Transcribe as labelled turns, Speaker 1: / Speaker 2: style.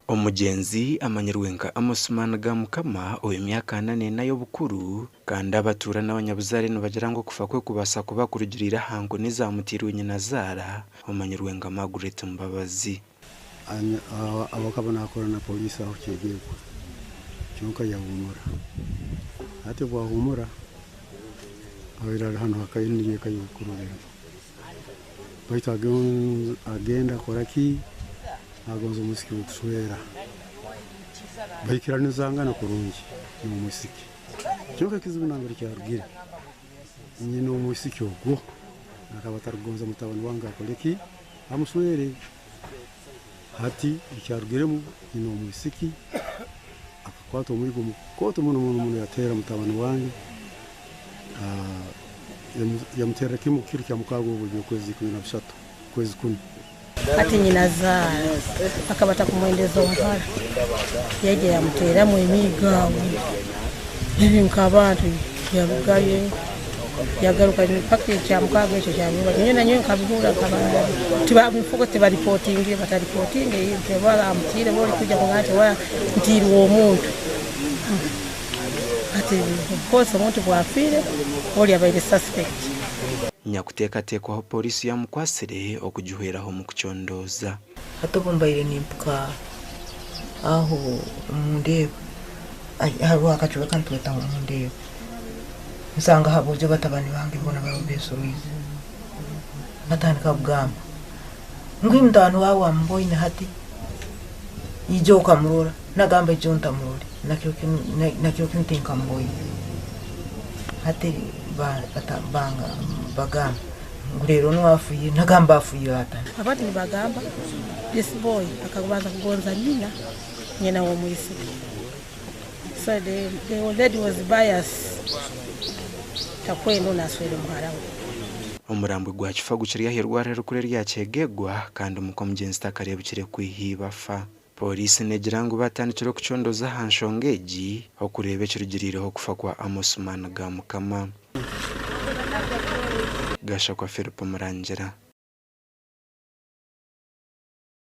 Speaker 1: Omugyenzi amanyirwe nka Amos Maanigamukama ow'emyaka ana n'ena y'obukuru kandi abatuura n'abanyabuzaare nibagira ngu okufa kwe kubaasa kuba kurugiriire aha nkoni ezaamutairwe nyinazaara omanyirwe nka Margaret Mbabazi.
Speaker 2: Akaba naakora na poliisi aho Kyegegwa kyonka yahuumura. Hati obu ahuumura abaire ari hanu haka niyo eka y'okurorerwa. Baitu agenda akora ki? Agonza omwisiki w'okuswera. Baikiranizangana kurungi n'omwisiki. Kyonka ekizibu nambere kyarugire, nyina omwisiki ogwo akaba atarukugonza mutabani wange akole ki? Amuswere. Hati ekyarugiremu nyina omwisiki akakwata omwigo mukooto muno muno muno yateera mutabani wange, yamuteerera kimu kiro kya mukaaga obu eby'okwezi 13 kwezi kunu.
Speaker 3: Hati nyinazaara akaba atakumwendeza omuhara, yaija yamuteeramu emiigo aho, ebi nk'abantu yarugayo yagaruka mpaka ekyamukaaga ekyo kyabiba. Nyowe nanyowe nkabihurra nkaba tibabifuka tibaripotingire bataripotinge nti oba amutiire oba orikwija kugamba nti oba ntiirwe omuntu. Hati of course omuntu bwafiire ori abaire suspect.
Speaker 1: Nyakuteekateekwaho pooriisi yamukwatsire okugihweraho omu kucondooza.
Speaker 4: Hati obu mbaire nimpika aho omu ndeeba, hariho akacweka nitwetaho omu ndeeba, nsangaho aboojo batabani bange boona bariho beesoroize. Batandika kugamba ngu mutabani waawe wamuboine hati, ija okamurora. Nagamba ijo ntamurore, nakiro kinu tinkamuboine. Hati bagamba ngu reero onu afiire, nagamba afiire ata?
Speaker 3: Abandi nibagamba this boy akabanza kugonza nyina, nyina w'omwisiki. So the, the lady was bias takwenda onu aswere muhara we.
Speaker 1: Omurambo gwa Kifa gukiri ah'eirwariro erikuru erya Kyegegwa kandi muka omugyenzi takareebukire kwiha iba afa. Pooriisi neegira ngu batandikire okucondooza aha nshonga egi okureeba ekirugiriireho okufa kwa Amos Maanigamukama. Gashakwa Philip Murangira.